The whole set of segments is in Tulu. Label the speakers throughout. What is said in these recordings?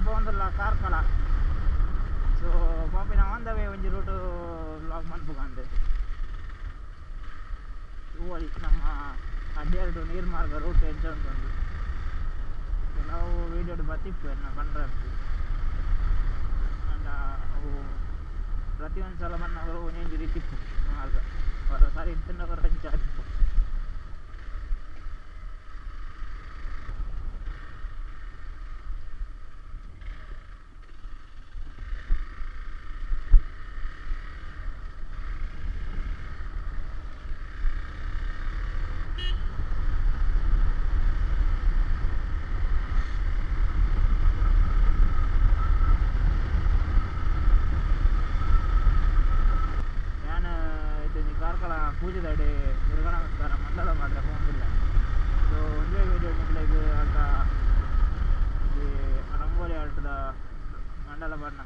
Speaker 1: ಪೋಂದುಲ್ಲ ಕಾರ್ಕಳ. ಸೊ ಪಾಪಿನ ಆನ್ the way ಒಂಜಿ ರೂಟು ವ್ಲಾಗ್ ಮನ್ಪುಗಂದು ತೂವೊಲಿ ನಮ್ಮ ಅಡ್ಡೆರಡು ನೀರ್ಮಾರ್ಗ ರೂಟ್ ಎಂಚ ಉಂಟು. ಕೆಲವು ವೀಡಿಯೋಡು ಬತ್ತಿಪ್ಪು ಎನ್ನ ಪಂಡ್ರೆ ಆಂಡ ಅವು ಪ್ರತಿಯೊಂದು ಸಲ ಬನ್ನಗ ಒಂಜೊಂಜಿ ರೀತಿ ಇಪ್ಪು ಮಾರ್ಗ ಹೊರ ಸಾರಿ ಇತ್ತಿನ ಹೊರ ಅಂಚ ಆತಿಪ್ಪು. ನಾನು ಇದು ಕಾರ್ಕಳ ಪೂಜೆದಡೆ ದುರ್ಗ ನಮಸ್ಕಾರ ಮಂಡಲ ಮಾತ್ರ ಪೋಂದಿಲ್ಲ. ಸೊ ಒಂದೇ ವೀಡಿಯೋ ನಿಕ್ಲೆಗ್ ಅಲ್ತ ಈ ರಂಗೋಲಿ ಆಟದ ಮಂಡಲ ಬಣ್ಣ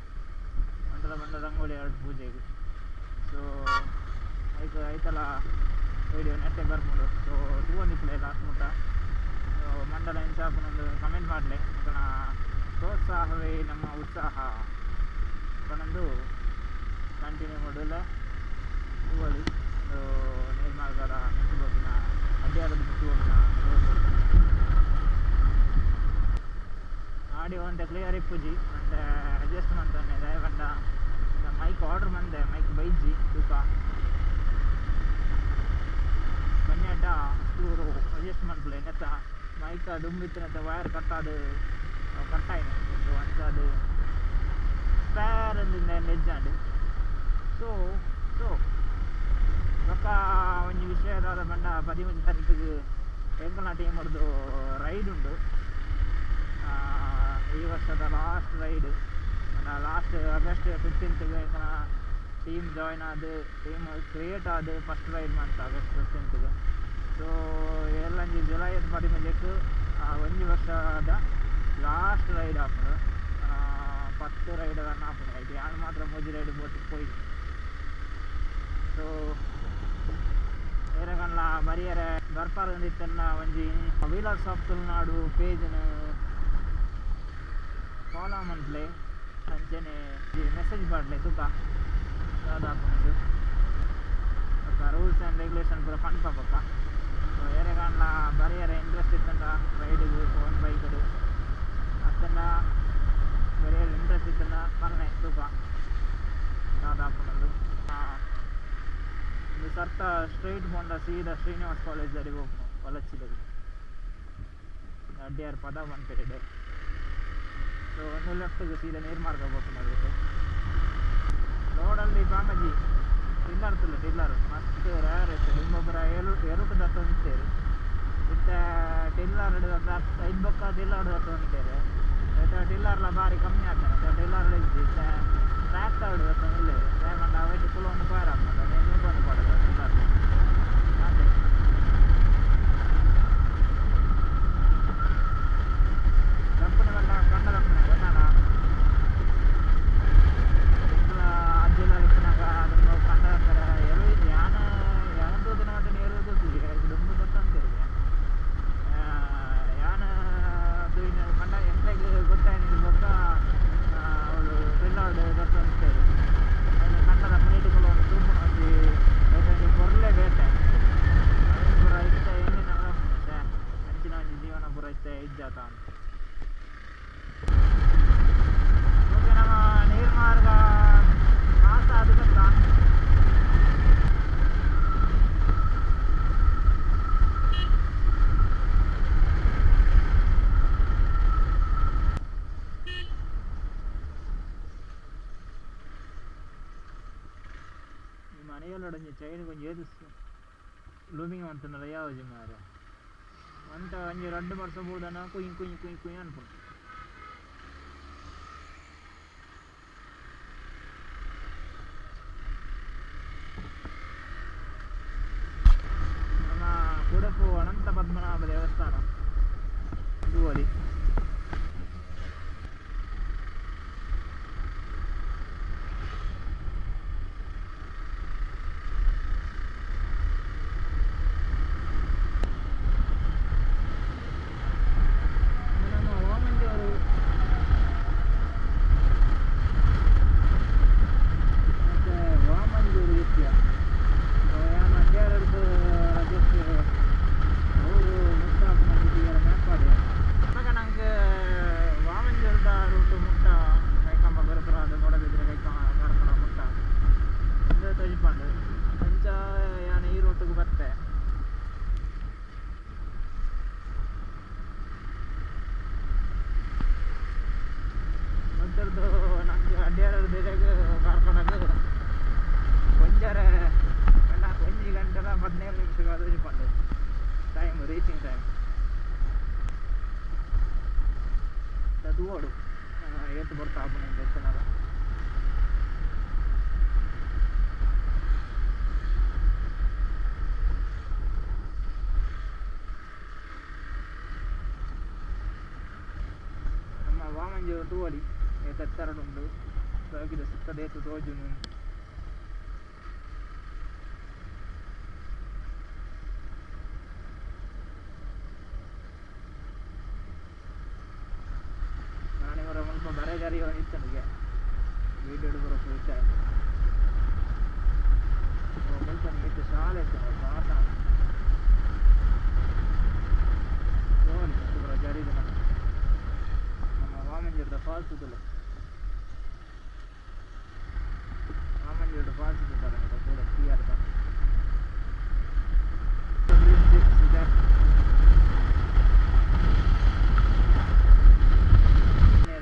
Speaker 1: ಮಂಡಲ ಬಣ್ಣ ರಂಗೋಲಿ ಆರ್ಟ್ ಪೂಜೆಗೆ. ಸೊ ಐಕ್ ಐತಲ ವೀಡಿಯೋ ನೆಟ್ಟೆ ಬರ್ಪುಂಡು. ಸೊ ತೂವೊಂದಿಪ್ಪುಲೆ ಲಾಸ್ಟ್ ಮುಟ್ಟ. ಸೊ ಮಂಡಲ ಎಂಚ ಆಪುಂಡು ಕಮೆಂಟ್ ಮಾಡಲೆ. ನಿಕಲ್ನ ಪ್ರೋತ್ಸಾಹವೇ ನಮ್ಮ ಉತ್ಸಾಹ ಪನೊಂದು ಕಂಟಿನ್ಯೂ ಮಡುಲ ತೂವೊಲಿ. ನೀರ್ಮಾರ್ಗದ ಮಿತ್ತ್ ಪೋಪಿನ ಅಡ್ಯಾರದ ಮಿತ್ತ್ ಪೋಪಿನ ರೋಡ್. ಆಡಿಯೋ ಒಂತೆ ಕ್ಲಿಯರ್ ಇಪ್ಪುಜಿ ಒಂತೆ ಅಡ್ಜಸ್ಟ್ ಮಂತೊನ್ನೆ ದಾಯೆ ಪಂಡ ಮೈಕ್ ಆರ್ಡರ್ ಮಂದೆ ಮೈಕ್ ಬೈಜಿ ತೂಕ ಬನ್ಯಾಟ ಚೂರು ಅಡ್ಜಸ್ಟ್ ಮನ್ಪುಲೆ ನೆತ್ತ ಮೈಕ್ ದುಂಬಿತ್ತಿನತ್ತ ವೈರ್ ಕಟ್ಟಾದ್ ಕಟ್ಟಾಯಿನ ಸೊ ಅಂಚಾದ್ ಸ್ಪೇರ್ ಅಂದ್ ಇಜ್ಜಾಂಡ್. ಸೊ ಸೊ ಬೊಕ್ಕ ಒಂಜಿ ವಿಷಯ ದಾದ ಪಂಡ 13 ತಾರೀಕಿಗೆ ಎಂಕಲ್ನ ಟೀಮ್ ಡ್ದು ರೈಡ್ ಉಂಡು. ಈ ವರ್ಷದ last ride last August 15th ಎಂಕಲ್ನ ಟೀಮ್ ಜಾಯ್ನ್ ಆದ್ ಟೀಮ್ ಕ್ರಿಯೇಟ್ ಆದ್ ಫಸ್ಟ್ ರೈಡ್ ಮಂತ ಆಗಸ್ಟ್ 15th. So ಎಲ್ಲಂಜಿ ಜುಲೈ 13 ಒಂಜಿ ವರ್ಷದ ಲಾಸ್ಟ್ ರೈಡ್ ಆಪುಂಡು. 10 ರೈಡ್ ರನ್ ಆಪುಂಡು. ಐಟ್ ಯಾನ್ ಮಾತ್ರ ಮೂಜಿ ರೈಡ್ ಪೋತು ಪೋಯಿಜಿ. ಸೊ ಏರೆಗನ್ಲ ಬರಿಯರೆ ಬರ್ಪಾರಂದಿತ್ತನ್ನ ಒಂಜಿ ವೀಲರ್ಸ್ ಆಫ್ ತುಳುನಾಡು ಪೇಜ್ನ್ ಫಾಲೋ ಮನ್ಪುಲೆ ಅಂಚನೆ ಮೆಸೇಜ್ ಪಾಡ್ಲೆ ತೂಕ ದಾದ ಆಪುಂಡು ಬೊಕ್ಕ ರೂಲ್ಸ್ ಆ್ಯಂಡ್ ರೆಗ್ಯುಲೇಷನ್ ಪೂರ ಪನ್ಪ ಬೊಕ್ಕ. ಸೊ ಏರೆಗಾಂಡ್ಲ ಬರಿಯರೆ ಇಂಟ್ರೆಸ್ಟ್ ಇತ್ತಂಡ ರೈಡ್ಗ್ ಓನ್ ಬೈಕ್ಡ್ ಅತ್ತಂಡ ಬರಿಯರೆ ಇಂಟ್ರೆಸ್ಟ್ ಇತ್ತಂಡ ಪನ್ಲೆ ತೂಕ ದಾದ ಆಪುಂಡು. ಉಂದು ಸರ್ತ ಸ್ಟ್ರೈಟ್ ಪೋಂಡ ಸೀದಾ ಶ್ರೀನಿವಾಸ್ ಕಾಲೇಜ್ ಅಡಿ ಪೋಪುನು ವಲಚ್ಚಿದಗ್ ಅಡ್ಯಾರ್ ಪದ ಪನ್ಪೆರ್. ಸೊ ಒಂದು ಲೆಫ್ಟ್ಗೆ ಸೀದಾ ನೀರ್ಮಾರ್ಗ ಪೋಪುನ ರೂಟ್. ರೋಡಲ್ಲಿ ಬಾಮಜಿ ಟಿಲ್ಲರ್ ತುಲ್ಲ ಟಿಲ್ಲರ್ ಮಸ್ತ್ ರೇರ್ ಇತ್ತು. ದುಂಬೊಬ್ಬರ ಎರುಟು ದತ್ತೊಂದಿತ್ತೇರು ಇತ್ತೆ ಟಿಲ್ಲರ್ ಐದು ಬೊಕ್ಕ ಟಿಲ್ಲರ್ ದತ್ತೊಂದಿತ್ತೇರು. ಇತ್ತೆ ಟಿಲ್ಲರ್ಲ ಬಾರಿ ಕಮ್ಮಿ ಆತನ ಟಿಲ್ಲರ್ ಇಜ್ಜಿ. ಇತ್ತೆ ಟ್ರ್ಯಾಕ್ಟರ್ ದತ್ತೊಂದುಲ್ಲೆರ್ ದಾಯೆ ಪಂಡ ಅವೆಟ್ ಕುಲೊಂದು ಪೋಯೆರೆ ಆಪುಂಡು ನೂಕೊಂದು ಪಾಡೊಡು ಟಿಲ್ಲರ್ ಆತೆ. ದಪ್ಪುನೆ ಪಂಡ ಕಂಡ ದಪ್ಪುನೆ ಗೊತ್ತಾಂಡ ಎಂಕುಲ ಅಜ್ಜೆಲ ಇಪ್ಪುನಗ ದುಂಬು ಕಂಡ ದಪ್ಪರೆ ಎರು ಯಾನ್ ಯಾನ್ ತೂತಿನ ಮಟ್ಟಿಗ್ ಎರು ತೂತಿಜಿ ಐಕ್ ದುಂಬು ದತ್ತೊಂತೆರ್. ಯಾನ್ ತೂಯಿನ ಪಂಡ ಎಂಕ್ಲೆಗ್ ಗೊತ್ತಾಯಿನಿ ಬೊಕ್ಕ ಅವ್ಲು ಟಿಲ್ಲರ್ಡ್ ದತ್ತೊಂದಿತ್ತೆರ್. ಐನ್ ಕಂಡ ದಪ್ಪುನ ಕುಲೊಂದು ತೂಪುನ ಒಂಜಿ ಐತ ಒಂಜಿ ಪೊರ್ಲೆ ಬೇತೆ ಅವೆನ್ ಪೂರ ಇತ್ತೆ ಎನ್ನಿನಗ ಛೆ ಅಂಚಿನ ಒಂಜಿ ಜೀವನ ಪೂರ ಇತ್ತೆ ಇಜ್ಜಾತ. ಓಕೆ ನಮ್ಮ ನೀರ್ಮಾರ್ಗ ಪಾಸ್ ಆದ್ ಬತ್ತ. ಈ ಮನೆಯೊಳಡ್ ಒಂಜಿ ಚೈನ್ ಒಂಜಿ ಏತ್ ಲೂಮಿಂಗ್ ಮಂತುಂಡಲ ಯಾವುಜಿ ಮಾರ್ರೆ. ಒಂತೆ ಒಂಜಿ ರಡ್ಡ್ ವರ್ಸ ಬೂರ್ಡನ ಕುಯ್ ಕುಯ್ ಕುಯ್ ಕುಯ್ ಅನ್ಪುಂಡು. ನಮ್ಮ ಕುಡಪು ಅನಂತ ಪದ್ಮನಾಭ ದೇವಸ್ಥಾನ ತೂವೊಲಿ. ನಮ್ಮ ಓಮಂಜೆ Reaching time ತೂವಡು ಏತು ಬರ್ತಾ ಆಪುನ ಎತ್ತನಾಲ. ನಮ್ಮ ವಾಮಂಜೂರು ತೂವಲಿ ಏತೆತ್ತರಡುಂಡು ಸೋಕಿದ ಸುತ್ತದೇತು ತೋಜುನು. ನಾನಿವರ ಮುಲ್ಪ ಬರೆ ಜರಿ ಇತ್ತನಿಗೆ ವೀಡಿಯೋ ಬರೋ ವಿಚಾರ ಮುಲ್ಪ ಮಿತ್ತು ಶಾಲೆ ಇತ್ತು ಪಾಸ ತೋಲಿ ಮಿತ್ತು ಬರೋ ಜರಿದ ನಮ್ಮ ವಾಮಂಜೂರದ ಫಾಲ್ಸ್ ತುಲೆ ವಾಮಂಜೂರದ ಫಾಲ್ಸ್ ತುತ್ತಾರೆ ಪೂರ ಕ್ಲಿಯರ್. ಬ್ರಿಡ್ಜ್ ಸುಜಾರ್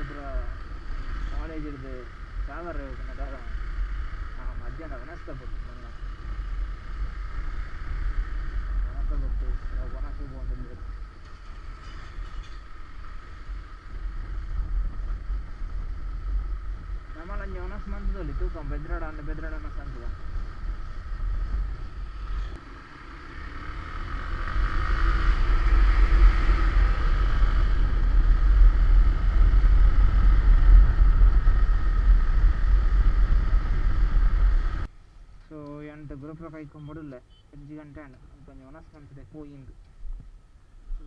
Speaker 1: ಪೂರ ಕಾಲೇಜ್ ಹಿಡ್ದು ಸಾಗರ ದಾದ ಮಧ್ಯಾಹ್ನ ವನಸ್ತ ಬೊಟ್ಟು ಮೊನ್ನ ವನಸ ಬೊಟ್ಟು ವನಸು ಪೋಂಡು. ನಮ್ಮಲಂಜಿ ವನಸ್ ಮಂತದಲ್ಲಿ ತೂಕ ಬೆದ್ರಾಡ ಅಂದ್ರೆ ಬೆದ್ರಾಡ ಸಂತದ. ಸೊ ಎಂಟು ಗ್ರೂಪ್ ಕೈಕೊಂಬಿಡಲ್ಲ 5 ಗಂಟೆ ಅಂಡ್ కొంచెం ವನಸ್ ಮಂತದೆ ಪೋಯಿಂದು. ಸೊ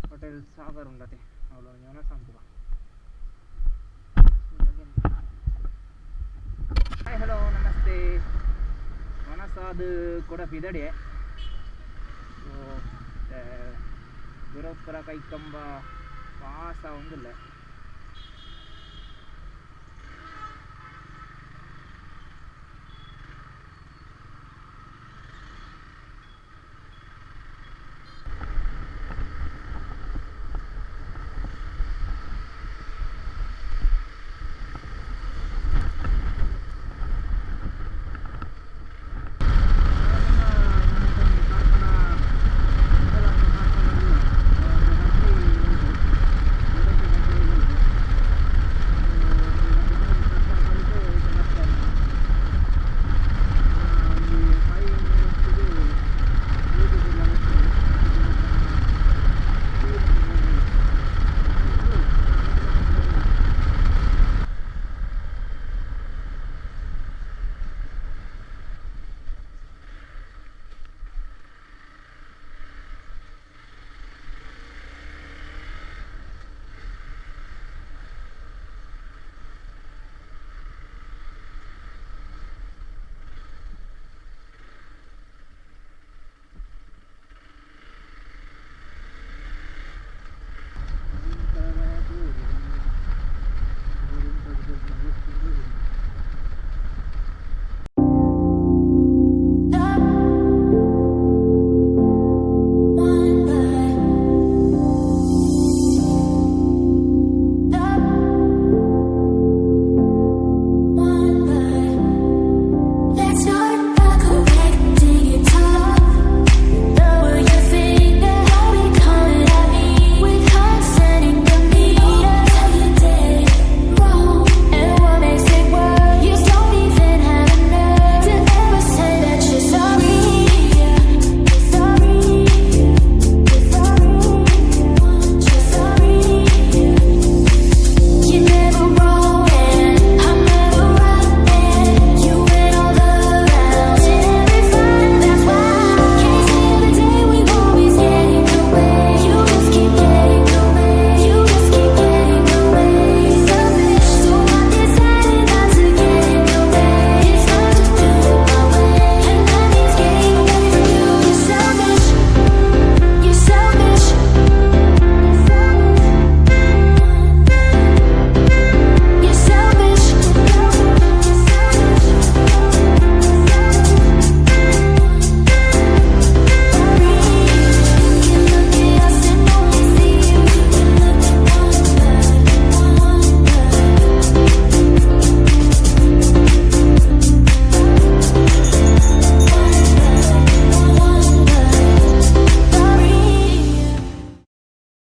Speaker 1: ಹೋಟೆಲ್ ಸಾಗರ್ ಉಂಡತೆ ಅವಳು ಒಂಜಿ ವನಸ್ ಅಂಪುಗ. ಹಾಯ್ ಹಲೋ ನಮಸ್ತೆ. ವನಸಾದ ಕೂಡ ಪಿದಡೆ. ಸೊ ಗುರುಪುರ ಕೈಕಂಬ ಪಾಸ ಉಂದುಲ್ಲ